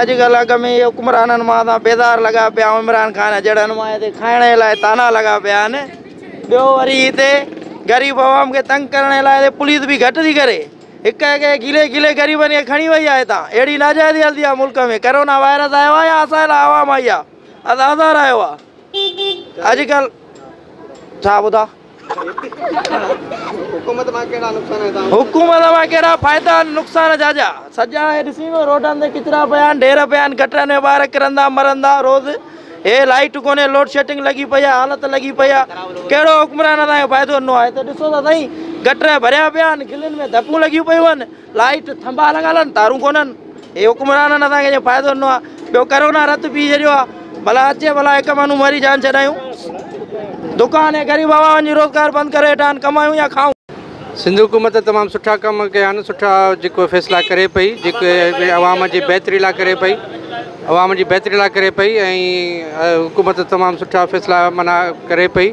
اڄڪلهه اڳ ۾ ئي حڪمرانن مان اسان بيزار لڳا پيا آهيون عمران خان جهڙن مان هتي کائڻ جي لاء طعنا لڳا پيا آهن ٻيو وري هتي غريب عوام کي تنگ ڪرڻ جي لاء هتي پوليس به گهٽ ٿي ڪري هڪ هڪ کي گهلي گهلي غريبن کي کڻي وئي آهي هتان اهڙي ناجائزي هلندي آهي ملڪ ۾ ڪرونا وائرس آيو آهي يا اسان لاء عوام آئي آهي آزار آيو آهي اڄڪلهه ڇا ٻڌا. حڪومت مان ڪهڙا نقصان آهن؟ حڪومت مان ڪهڙا فائدا آهن نقصان ڇا جا؟ سڄا هي ڏسين ٿو روڊن تي ڪچرا پيا آهن ڍير پيا آهن گٽرن ۾ ٻار ڪرندا مرندا روز هي لائيٽ ڪونهي لوڊ شيڊنگ لڳي پئي آهي حالت لڳي پئي آهي ڪهڙو حڪمران اسان کي فائدو ڏنو آهي هتي ڏسو ته سهي گٽر ڀريا پيا آهن گلين ۾ ڌپون لڳيون پيون آهن لائيٽ ٿنڀا لڳل آهن تارون ڪونهن هي حڪمرانن اسان کي جيئن فائدو ڏنو آهي ٻيو ڪرونا رت پي ڇڏيو آهي ڀلا اچي ڀلا هڪ ماڻهو مري جان ڇڏايون دڪان ۽ غريب عوام جي روزگار بند ڪري ويٺا آهن ڪمايون يا کائون. سنڌ حڪومت تمام سٺا ڪم ڪيا آهن سٺا جيڪو فيصلا ڪري پئي جيڪي عوام جي بهتري لاء ڪري پئي عوام جي بهتري لاء ڪري پئي ۽ حڪومت تمام سٺا فيصلا معنيٰ ڪري پئي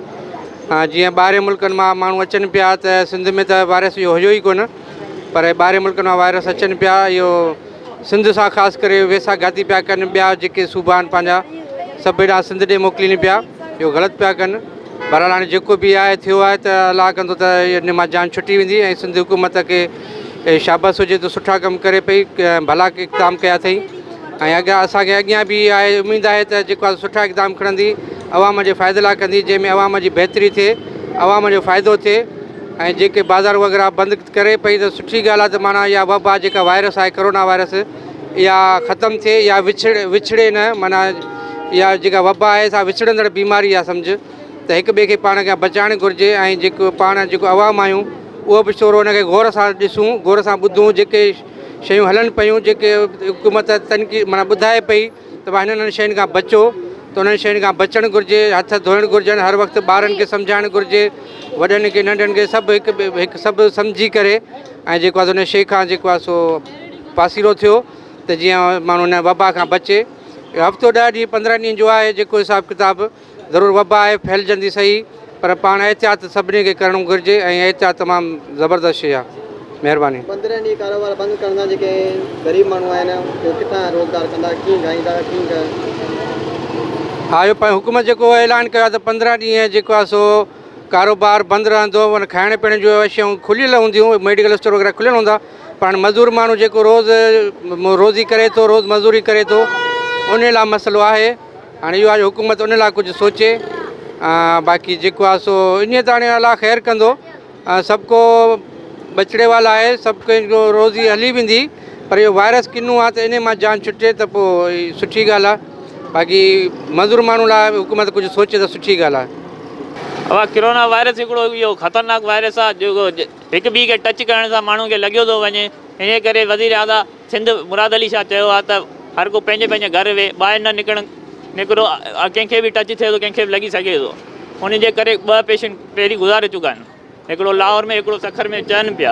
جيئن ٻاهرين ملڪن مان ماڻهو اچن پيا ته سنڌ ۾ ته وائرس اهو هيو ئي ڪونه پر ٻاهرين ملڪن مان وائرس اچن پيا اهو سنڌ سان خاص ڪري ويساهه گهاتي پيا ڪن ٻيا جيڪي صوبا آهن پنهنجا سڀ هيڏانهن سنڌ ڏي موڪلين پيا اهو غلط پيا ڪن بهرحال هاڻي جيڪو به آهي ٿيو آهي ته الله ڪندو ته ان مان جان ڇٽي ويندي ۽ سنڌ حڪومت کي شابس هجي ته سٺا ڪم ڪري پئي ڀلا اقدام ڪيا اٿئي ۽ اڳيان اسان کي اڳيان به آهي اميد آهي ته جيڪو آهي سٺا اقدام کڻندي عوام جي فائدي لاء ڪندي جنهن ۾ عوام جي بهتري ٿئي عوام جو فائدو ٿئي ۽ جيڪي بازار وغيره بند ڪري پئي ته سٺي ڳالهه آهي ته معنيٰ اها وبا جيڪا وائرس آهي ڪرونا وائرس اها ختم ٿئي يا وڇڙ وڇڙي نه معنيٰ اها جيڪا وبا آهي سا وڇڙندڙ بيماري آهي سمجهه ته هڪ ٻئي کي پاڻ کان بچائڻ گهرجي ۽ جيڪو پاڻ جيڪو عوام آهيون اهو به ٿورو ان کي غور سان ڏسون غور سان ٻڌون جيڪي شيون هلن پيون جيڪي حڪومت تنقيد معنيٰ ٻڌائي پئي ته ڀاء هنن هنن شين کان بچو ته انهن شين کان بچڻ گهرجي هٿ ڌوئڻ گهرجن هر وقت ٻارن کي سمجهائڻ گهرجي وڏن کي ننڍن کي سڀ هڪ هڪ سڀ سمجهي ڪري ۽ جيڪو آهي سو ان شي کان جيڪو آهي سو پاسيرو ٿيو ته جيئن ماڻهو ان وبا کان بچي هفتو ڏهه ڏينهن پندرهن ڏينهن جو آهي جيڪو حساب ڪتاب ضرور وبا آهي ڦهلجندي سهي پر پاڻ احتياط سڀني کي ڪرڻ گهرجي ۽ احتياط تمام زبردست شيء آهي مهرباني. 15 ڏينهن ڪاروبار بند ڪرڻ سان جيڪي غريب ماڻهو آهن اهي ڪٿان روزگار ڪندا ڪيئن کائيندا ڪيئن. ها اهو حڪومت جيڪو اعلان ڪيو آهي ته 15 ڏينهن جيڪو آهي سو ڪاروبار بند رهندو معنيٰ کائڻ پيئڻ جون شيون کليل هونديون ميڊيڪل اسٽور وغيره کليل هوندا پر هاڻي مزور ماڻهو جيڪو روز روزي ڪري ٿو روز مزوري ڪري ٿو ان لاء مسئلو آهي. هاڻي اهو آهي جو حڪومت ان لاء ڪجهه سوچي باقي جيڪو آهي سو انهيء ته هاڻي الله خير ڪندو سڀ ڪو ٻچڙي والا آهي سڀ ڪنهن جو روزي هلي ويندي پر اهو وائرس ڪنو آهي ته انهي مان جان ڇٽي ته پوء سٺي ڳالهه آهي باقي مزور ماڻهو لاء حڪومت ڪجهه سوچي ته سٺي ڳالهه آهي. اها ڪرونا وائرس هڪڙو اهو خطرناڪ وائرس آهي جيڪو هڪ ٻئي کي ٽچ ڪرڻ سان ماڻهو کي لڳيو ٿو وڃي انهي ڪري وزير اعليٰ سنڌ مراد علي شاهه چيو آهي ته هر ڪو پنهنجي پنهنجي گهر ويهي ٻاهر نه نڪرڻ نڪرو ڪنهن کي به ٽچ ٿئي ٿو ڪنهن کي به لڳي سگهي ٿو ان جي ڪري ٻه پيشنٽ پهرين گذاري چڪا آهن هڪڙو لاهور ۾ هڪڙو سکر ۾ چون پيا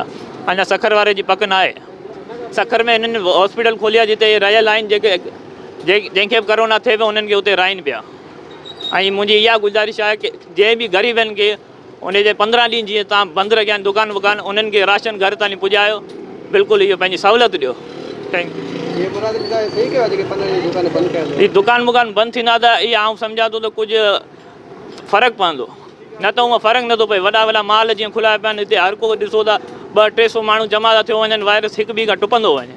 اڃا سکر واري جي پڪ نه آهي سکر ۾ هنن هاسپيٽل کولي آهي جتي رهيل آهن جيڪي جنهن کي به ڪرونا ٿئي پيو انهن کي اتي رهائين پيا ۽ منهنجي اها گذارش آهي ڪي جنهن به غريبن کي ان جي 15 ڏينهن جيئن توهان بند رکيا آهن دڪان وڪان انهن کي راشن گهر تائين پڄايو بلڪل اهو پنهنجي سهولت ڏيو thank you. هي دڪان وڪان بند ٿيندا ته اهي آئون سمجهان ٿو ته ڪجهه فرق پوندو نه ته هونء فرق نٿو پئي وڏا وڏا مال جيئن کليا پيا آهن هتي هر ڪو ڏسو ته ٻه ٽي سو ماڻهو جمع ٿا ٿيو وڃن وائرس هڪ ٻئي کان ٽپندو وڃي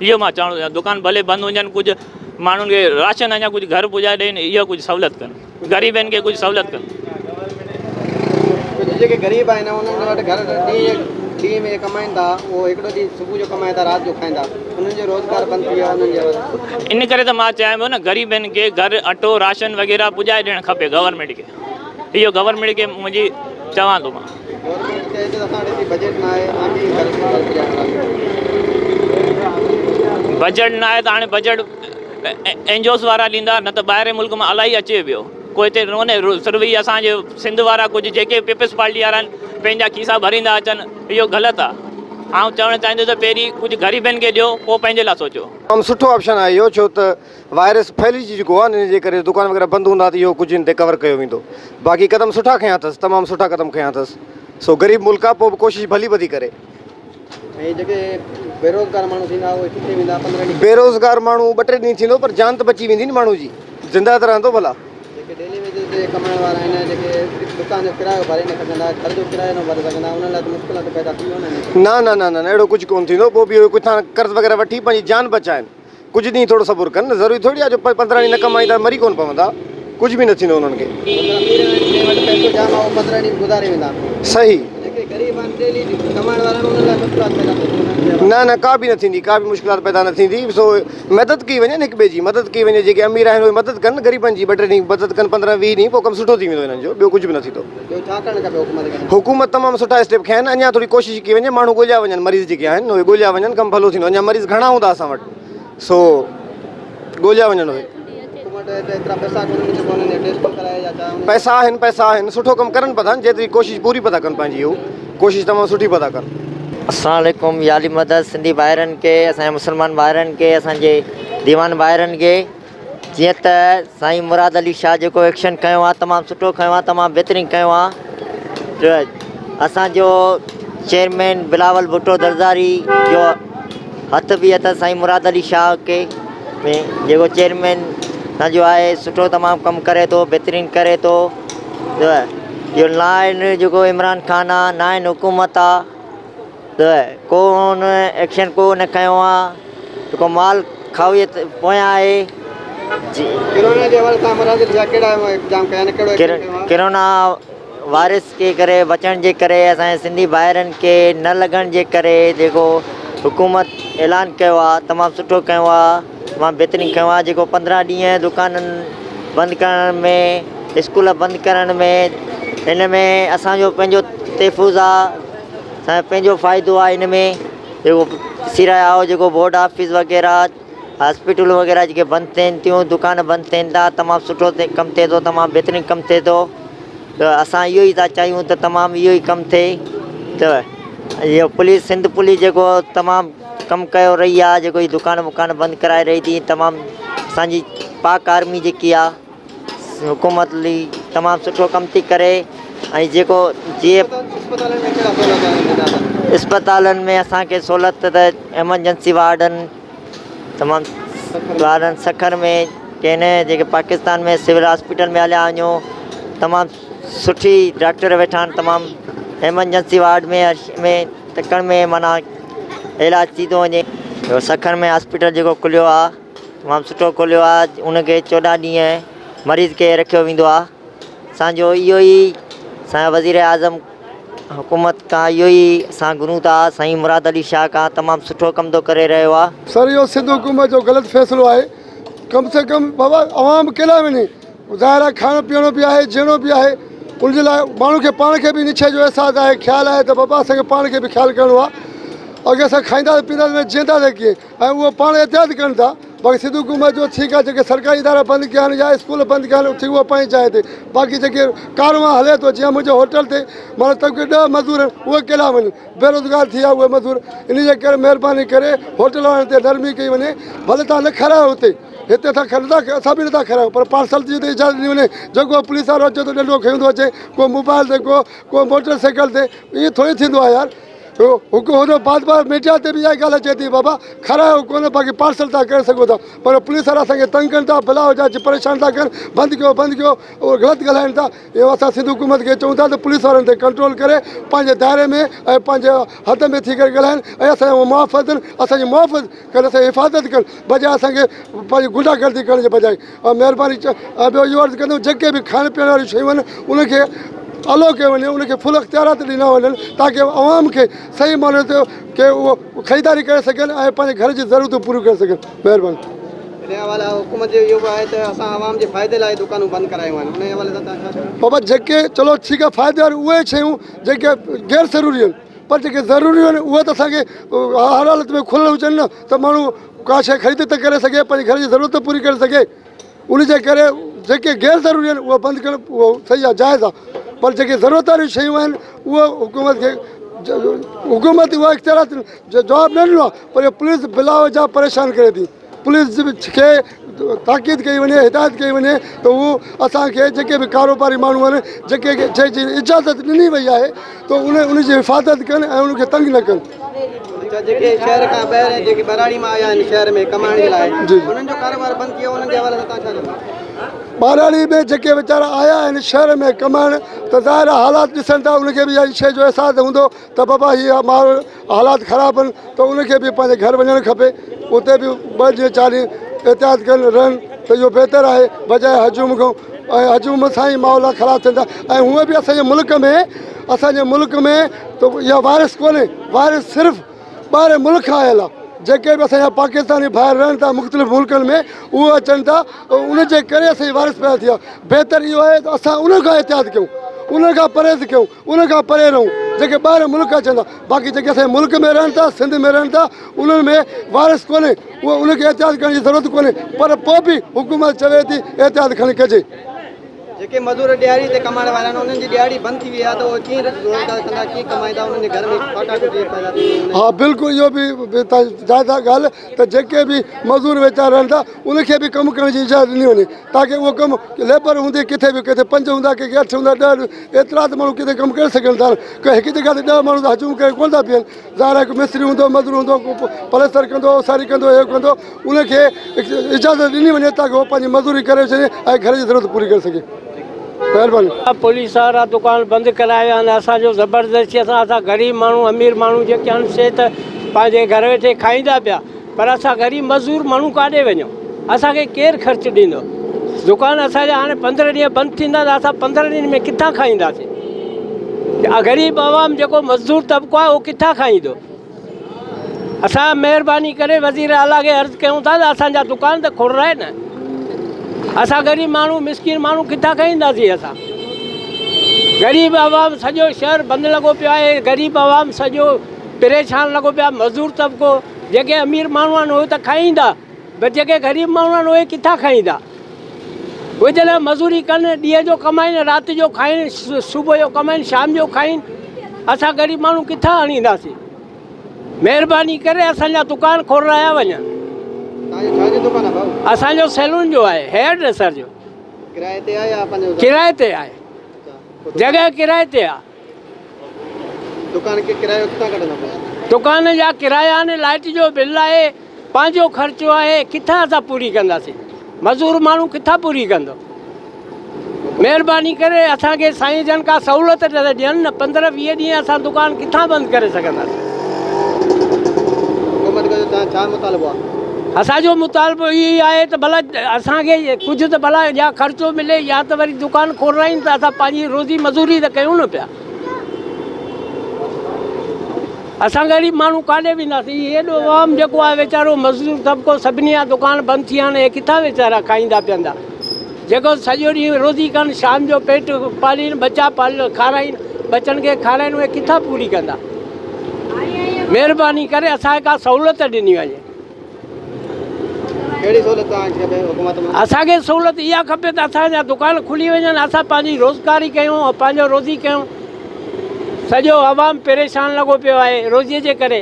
اهو مان چوڻ ٿو چاهيان دڪان ڀلي بند هجن ڪجهه ماڻهن کي راشن اڃا ڪجهه گهر پڄائي ڏين اهو ڪجهه سهولت ڪن. غريبن کي ڪجهه سهولت ڪن. ڪجهه جيڪي غريب آهن انهن وٽ گهر ڏينهن ڏينهن ۾ ڪمائين ٿا اهو هڪڙو ڏينهن صبح جو ڪمائين ٿا رات جو کائين ٿا انهن جو روزگار بند ٿي ويو آهي انهن جي. ان ڪري ته مان چاهيان پيو نه غريبن کي گهر اٽو راشن وغيره پڄائي ڏيڻ کپي گورنمينٽ کي اهو گورنمينٽ کي منهنجي چوان ٿو مان. گورنمينٽ چئي ٿي ته اسان وٽ ايتري بجيٽ نه آهي اسان ڪيئن گهر گهر پڄائڻ بجيٽ نه آهي ته هاڻي بجيٽ اين جي اوز وارا ڏيندا نه ته ٻاهرين ملڪ مان الاهي اچي پيو ڪو هتي ڪونهي صرف هي اسان جي سنڌ وارا ڪجهه جيڪي پيپلز پارٽي وارا آهن پنهنجا کيسا ڀريندا اچن اهو غلط آهي آئون چوڻ چاهيندس ته پهرين ڪجهه غريبن کي ڏيو پوء پنهنجي لاء سوچو. تمام سٺو آپشن آهي اهو ڇو ته وائرس ڦهلجي چڪو آهي ان جي ڪري دڪان وغيره بند هوندا ته اهو ڪجهه ان تي ڪور ڪيو ويندو باقي قدم سٺا کنيا اٿس تمام سٺا قدم کنيا اٿس سو غريب ملڪ آهي پوء به ڪوشش ڀلي ٻڌي ڪري. ۽ جيڪي بيروزگار ماڻهو ٿيندا اهي ڪٿي ويندا 15 ڏينهن؟ بيروزگار ماڻهو 2 ٽي ڏينهن ٿيندو پر جان ته بچي ويندي نه ماڻهو جي، زنده ته رهندو ڀلا. جيڪي ڊيلي ويجز تي ڪمائڻ وارا آهن، جيڪي دڪان جو ڪرايو ڀري نه سگهندا، گهر جو ڪرايو نه ڀري سگهندا، انهن لاء ته مشڪلات پيدا ٿي ويون نه؟ نه نه نه نه اهڙو ڪجهه ڪونه ٿيندو. پوءِ به اهي ڪٿان قرض وغيره وٺي پنهنجي جان بچائن، ڪجهه ڏينهن ٿورو صبر ڪن. ضروري ٿوري آهي جو 15 ڏينهن نه ڪمائيندا مري ڪونه پوندا، ڪجهه به نه ٿيندو انهن کي. صحيح نه نه ڪا به نه ٿيندي، ڪا به مشڪلات پيدا نه ٿيندي. سو مدد ڪئي وڃي هڪ ٻئي جي، مدد ڪئي وڃي. جيڪي امير آهن اهي مدد ڪن غريبن جي، 2 ٽي ڏينهن مدد ڪن، 15 20 ڏينهن، پوءِ ڪم سٺو ٿي ويندو هنن جو، ٻيو ڪجهه به نه ٿيندو. حڪومت تمام سٺا اسٽيپ کنيا آهن، اڃا ٿوري ڪوشش ڪئي وڃي، ماڻهو ڳولهيا وڃن، مريض جيڪي آهن اهي ڳولهيا وڃن، ڪم ڀلو ٿيندو. اڃا مريض گهڻا هوندا اسان وٽ، سو ڳولهيا وڃن اهي. پئسا آهن، پئسا آهن، سٺو ڪم ڪرن پيا ٿا، جيتري ڪوشش پوري پيا ٿا ڪن، پنهنجي هو ڪوشش تمام سٺي پيا ٿا ڪن. السلام علیکم. يا علي مدد سنڌي ڀائرن کي، اسان جي مسلمان ڀائرن کي، اسان جي ديوان ڀائرن کي، جيئن ته سائين مراد علي شاهه جيڪو ايڪشن کنيو آهي تمام سٺو کنيو آهي، تمام بهترين کنيو آهي. اسان جو چيئرمين بلاول ڀٽو زرداري جو هٿ به اٿس سائين مراد علي شاهه کي ۾، جيڪو چيئرمين اسان جو آهي سٺو تمام ڪم ڪري ٿو، بهترين ڪري ٿو. اهو نائن جيڪو عمران خان آهي، نائن حڪومت آهي، ته ڪو هن ايڪشن ڪو نه کنيو آهي، جيڪو مال کائي پويان آهي. ڪورونا جي حوالي سان مراد علي شاهه ڪهڙا اقدام ڪيا آهن، ڪهڙو ايڪشن کنيو آهي؟ ڪورونا وائرس کي ڪري بچڻ جي ڪري اسان جي سنڌي ڀائرن کي نه لڳڻ جي ڪري جيڪو حڪومت اعلان ڪيو آهي تمام سٺو ڪيو آهي، تمام بهترين ڪيو آهي. جيڪو 15 ڏينهن دڪانن بند ڪرڻ ۾، اسڪول بند ڪرڻ ۾، هن ۾ اسان جو پنهنجو تحفظ آهي، اسان جو پنهنجو فائدو آهي. هن ۾ جيڪو ڏسي رهيا آهيو جيڪو بورڊ آفيس وغيره، هاسپيٽل وغيره جيڪي بند ٿين ٿيون، دڪان بند ٿين ٿا، تمام سٺو ڪم ٿئي ٿو، تمام بهترين ڪم ٿئي ٿو. ته اسان اهو ئي ٿا چاهيون ته تمام اهو ئي ڪم ٿئي. ته اهو پوليس، سنڌ پوليس جيڪو تمام ڪم ڪيو رهي آهي، جيڪو هي دڪان وڪان بند ڪرائي رهي ٿي، تمام اسان جي پاڪ آرمي جيڪي آهي حڪومت تمام سٺو ڪم ٿي ڪري. ۽ جيڪو جيئن اسپتالن ۾ اسان کي سهوليت ته ايمرجنسي وارڊن تمام وارڊن سکر ۾ ڪين، جيڪي پاڪستان ۾ سول هاسپيٽل ۾ هليا وڃو تمام سٺي ڊاڪٽر ويٺا آهن، تمام ايمرجنسي وارڊ ۾ ۾ تڪڙ ۾ معنيٰ علاج ٿي ٿو وڃي. سکر ۾ هاسپيٽل جيڪو کليو آهي تمام سٺو کليو آهي، ان کي 14 ڏينهن مريض کي رکيو ويندو آهي. اسان جو اهو ئي اسان جو وزير اعظم حڪومت کان اهو ئي اسان گهرون ٿا، سائين مراد علي شاهه کان تمام سٺو ڪم ٿو ڪري رهيو آهي. سر اهو سنڌ حڪومت جو غلط فيصلو آهي. ڪم سي ڪم بابا عوام ڪيڏانهن وڃي، ظاهر آهي کائڻو پيئڻو به آهي، جيئڻو به آهي، ان جي لاءِ ماڻهو کي پاڻ کي به ان شيءِ جو احساس آهي، خيال آهي ته بابا اسان کي پاڻ کي به خيال ڪرڻو آهي. اگر اسان کائينداسين پيئنداسين جيئنداسين ڪيئن؟ ۽ اهو پاڻ احتياط ڪن ٿا. باقي سنڌ حڪومت جو ٺيڪ آهي، جيڪي سرڪاري ادارا بند ڪيا آهن يا اسڪول بند ڪيا آهن ٺيڪ اهو پنهنجي جاءِ تي، باقي جيڪي ڪاروبار هلي ٿو، جيئن منهنجي هوٽل تي معنيٰ تقريبن 10 مزدور آهن، اهي ڪيڏانهن وڃن، بيروزگار ٿي ويا اهي مزدور. ان جي ڪري مهرباني ڪري هوٽل وارن تي نرمي ڪئي وڃي، ڀلي توهان نه کارايو هتي، هتي اسان نٿا، اسان به نٿا کارايون، پر پارسل جي ته اجازت ڏني وڃي. جيڪو پوليس وارو اچي ٿو ڏنڊو کڻي ٿو اچي، ڪو موبائل تي، ڪو موٽر سائيڪل تي، ائين ٿوري ٿيندو آهي يار. هڪ هن بار بار ميڊيا تي به اها ڳالهه اچي ٿي بابا کارايو ڪونه، باقي پارسل توهان ڪري سگهو ٿا، پر پوليس وارا اسان کي تنگ ڪن ٿا، بلا وجهه اچي پريشان ٿا ڪن، بند ڪيو بند ڪيو، اهو غلط ڳالهائين ٿا. اهو اسان سنڌ حڪومت کي چئون ٿا ته پوليس وارن تي ڪنٽرول ڪري پنهنجي دائري ۾ ۽ پنهنجي حد ۾ ٿي ڪري ڳالهائين ۽ اسان جا محافظ اسان جي محافظ ڪن، اسان جي حفاظت ڪن، بجاءِ اسان کي پنهنجي گنڊا گردي ڪرڻ جي بجاءِ. ۽ مهرباني ٻيو اهو عرض ڪندم جيڪي به کائڻ پيئڻ واريون شيون آهن ان کي الو ڪيو وڃي، ان کي فل اختيارات ڏنا وڃن تاڪه عوام کي صحيح معنيٰ تي ڪي اهو خريداري ڪري سگهن ۽ پنهنجي گهر جي ضرورتون پوريون ڪري سگهن. مهرباني. ان حوالي حڪومت جو اهو به آهي ته اسان عوام جي فائدي لاءِ دڪانون بند ڪرايون آهن، ان حوالي سان توهان ڇا چوندؤ؟ بابا جيڪي چلو ٺيڪ آهي فائدي واريون اهي شيون جيڪي غير ضروري آهن، پر جيڪي ضروري آهن اهي ته اسان کي هر حالت ۾ کليل هجن نه ته ماڻهو ڪا شيءِ خريد ته ڪري سگهي، پنهنجي گهر جي ضرورت پوري ڪري سگهي. ان جي ڪري جيڪي غير ضروري آهن اهي بند ڪرڻ اهو صحيح آهي، جائز آهي، پر جيڪي ضرورت واريون شيون آهن اهو حڪومت کي حڪومت اها اختيارات جواب نه ڏنو آهي، پر اهو پوليس بلا وجهه پريشان ڪري ٿي. پوليس کي تاڪيد ڪئي وڃي، هدايت ڪئي وڃي ته هو اسان کي جيڪي به ڪاروباري ماڻهو آهن، جيڪي جنهن جي اجازت ڏني وئي آهي ته ان جي حفاظت ڪن ۽ ان کي تنگ نه ڪن. اڇا جيڪي شهر کان ٻاهر جيڪي ٻهراڙي مان آيا آهن شهر ۾ ڪمائڻ جي لاء انهن جو ڪاروبار بند ٿي ويو انهن جي حوالي سان توهان ڇا چوندا؟ ٻهراڙي ۾ جيڪي ويچارا آيا آهن شهر ۾ ڪمائڻ ته ظاهر آهي حالات ڏسن ٿا ان کي به اها شيء جو احساس هوندو ته بابا هي ماحول حالات خراب آهن ته ان کي به پنهنجي گهر وڃڻ کپي اتي به ٻه ڏينهن چار ڏينهن احتياط ڪن رهن ته اهو بهتر آهي بجاء هجوم کان ۽ هجوم سان ئي ماحول خراب ٿين ٿا ۽ هونء به اسانجي ملڪ ۾ اسانجي ملڪ ۾ ته اها وائرس ڪونهي وائرس صرف ٻاهرين ملڪ کان آيل آهي جيڪي به اسانجا پاڪستاني ڀائر رهن ٿا مختلف ملڪن ۾ اهي اچن ٿا ان جي ڪري اسانجي وائرس پيدا ٿي آهي بهتر اهو آهي ته اسان ان کان احتياط ڪيون ان کان پرهيز ڪيون ان کان پري رهون جيڪي ٻاهرين ملڪ اچن ٿا باقي جيڪي اسانجي ملڪ ۾ رهن ٿا سنڌ ۾ رهن ٿا انهن ۾ وائرس ڪونهي اهو ان کي احتياط ڪرڻ جي ضرورت ڪونهي پر پوء به حڪومت چوي ٿي احتياط کڻي ڪجي. جيڪي مزور ڏهاڙي تي ڪمائڻ وارا آهن انهن جي ڏهاڙي بند ٿي وئي آهي ته اهي ڪيئن روزگار ڪندا ڪيئن ڪمائيندا انهن جي گهر ۾ فاقا ڪشي پيدا ٿيندي. ها بلڪل اهو به جائز آهي ڳالهه ته جيڪي به مزور ويچارا رهن ٿا ان کي به ڪم ڪرڻ جي اجازت ڏني وڃي تاڪه اهو ڪم ليبر هوندي ڪٿي به ڪٿي پنج هوندا ڪي ڪي اٺ هوندا ڏهه ايترا ته ماڻهو ڪٿي ڪم ڪري سگهن ٿا ڪي هڪ جڳهه تي ڏهه ماڻهو ته هجوم ڪري ڪونه ٿا بيهن ظاهر آهي هڪ مستري هوندو مزدور هوندو ڪو پلستر ڪندو اوساري ڪندو اهو ڪندو ان کي اجازت ڏني وڃي تاڪه هو پنهنجي مزدوري ڪري ڇڏي ۽ گهر جي ضرورت پوري ڪري سگهي مهرباني. پوليس وارا دڪان بند ڪرائي ويا آهن اسان جو زبردستي سان اسان غريب ماڻهو امير ماڻهو جيڪي آهن سي ته پنهنجي گهر ويٺي کائيندا پيا پر اسان غريب مزدور ماڻهو ڪاڏي وڃون اسان کي ڪير خرچ ڏيندو دڪان اسان جا هاڻي 15 ڏينهن بند ٿيندا ته اسان 15 ڏينهن ۾ ڪٿان کائينداسين غريب عوام جيڪو مزدور طبقو آهي اهو ڪٿان کائيندو اسان مهرباني ڪري وزير اعليٰ کي عرض ڪيون ٿا ته اسان جا دڪان ته کولرائي نه اسان غريب ماڻهو مسڪين ماڻهو ڪٿان کائينداسين اسان غريب عوام سڄو شهر بند لڳو پيو آهي غريب عوام سڄو پريشان لڳو پيو آهي مزدور طبقو جيڪي امير ماڻهو آهن اهي ته کائيندا پر جيڪي غريب ماڻهو آهن اهي ڪٿان کائيندا اهي جڏهن مزوري ڪن ڏينهن جو ڪمائين رات جو کائين صبح جو ڪمائين شام جو کائين اسان غريب ماڻهو ڪٿان آڻينداسين مهرباني ڪري اسان جا دڪان کولرايا وڃن. اسان جو سيلون جو آهي هيئر ڊريسر جو ڪرائي تي آهي يا پنهنجو ڪرائي تي آهي جڳهه ڪرائي تي آهي. دڪان کي ڪرايو ڪٿان ڪڍندا پيا؟ دڪان جا ڪرايا آهن لائٽ جو بل آهي پنهنجو خرچو آهي ڪٿان اسان پوري ڪنداسين مزور ماڻهو ڪٿان پوري ڪندو مهرباني ڪري اسان کي سائين جن ڪا سهولت ڏين نه 15 20 ڏينهن اسان دڪان ڪٿان بند ڪري سگهنداسين. حڪومت کان توهان ڇا مطالبو آهي؟ اسان جو مطالبو اهو ئي آهي ته ڀلا اسان کي ڪجهه ته ڀلا يا خرچو ملي يا ته وري دڪان کولرائين ته اسان پنهنجي روزي مزوري ته ڪيون نه پيا. اسان غريب ماڻهو ڪاڏي وينداسين؟ هي ايڏو عوام جيڪو آهي ويچارو مزدور طبقو سڀني جا دڪان بند ٿي ويا آهن اهي ڪٿان ويچارا کائيندا پيئندا جيڪو سڄو ڏينهن روزي ڪن شام جو پيٽ پالين ٻچا کارائين ٻچن کي کارائين اهي ڪٿان پوري ڪندا؟ مهرباني ڪري اسان کي ڪا سهولت ڏني وڃي. ڪهڙي سهولت توهان کي کپي حڪومت مان؟ اسان کي سهولت اها کپي ته اسان جا دڪان کلي وڃن اسان پنهنجي روزگاري ڪيون ۽ پنهنجو روزي ڪيون سڄو عوام پريشان لڳو پيو آهي روزي جي ڪري.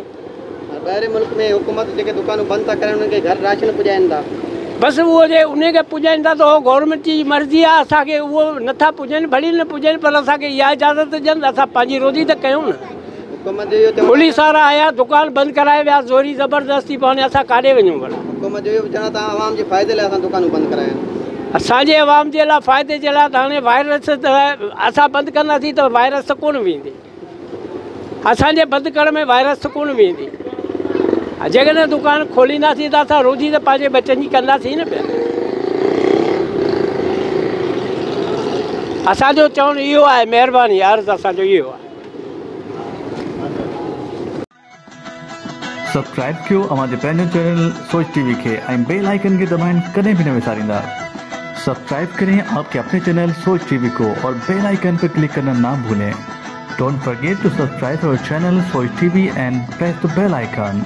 ٻاهرين ملڪ ۾ حڪومت جيڪي دڪانون بند ٿا ڪرائن انهن کي گهر راشن پڄائين ٿا. بس اهو جي انهي کي پڄائين ٿا ته اهو گورنمينٽ جي مرضي آهي اسان کي اهو نٿا پڄائين ڀلي نه پڄائين پر اسان کي اها اجازت ڏين ته اسان پنهنجي روزي ته ڪيون نه. حڪومت جو اهو چوڻ آهي پوليس وارا آيا دڪان بند ڪرائي ويا زوري زبردستي پوء هاڻي اسان ڪاڏي وڃون ڀلا. حڪومت جو اهو به چوڻ آهي ته عوام جي فائدي لاء اسان دڪانون بند ڪرايا آهن. اسان جي عوام جي لاء فائدي جي لاء ته هاڻي وائرس ته اسان بند ڪنداسين ته وائرس ته ڪونه ويندي. اسان جي بند ڪرڻ ۾ وائرس ته ڪونه ويندي. جيڪڏهن دڪان کولينداسين ته اسان روزي ته پنهنجي ٻچن جي ڪنداسين نه پيا. اسان جو چوڻ اهو آهي مهرباني عرض اسان جو اهو آهي. سبسڪرائب ڪيو اوهان جي پنهنجو چينل سوچ ٽي وي کي ۽ بيل آئيڪن کي دٻائڻ ڪڏهن به نه وساريندا. سبسڪرائب ڪرين آپ ڪي اپني چينل سوچ ٽي وي ڪو اور بيل آئيڪن پر ڪلڪ ڪرنا نا ڀولين. Don't forget to subscribe our channel Soch TV and press the bell icon.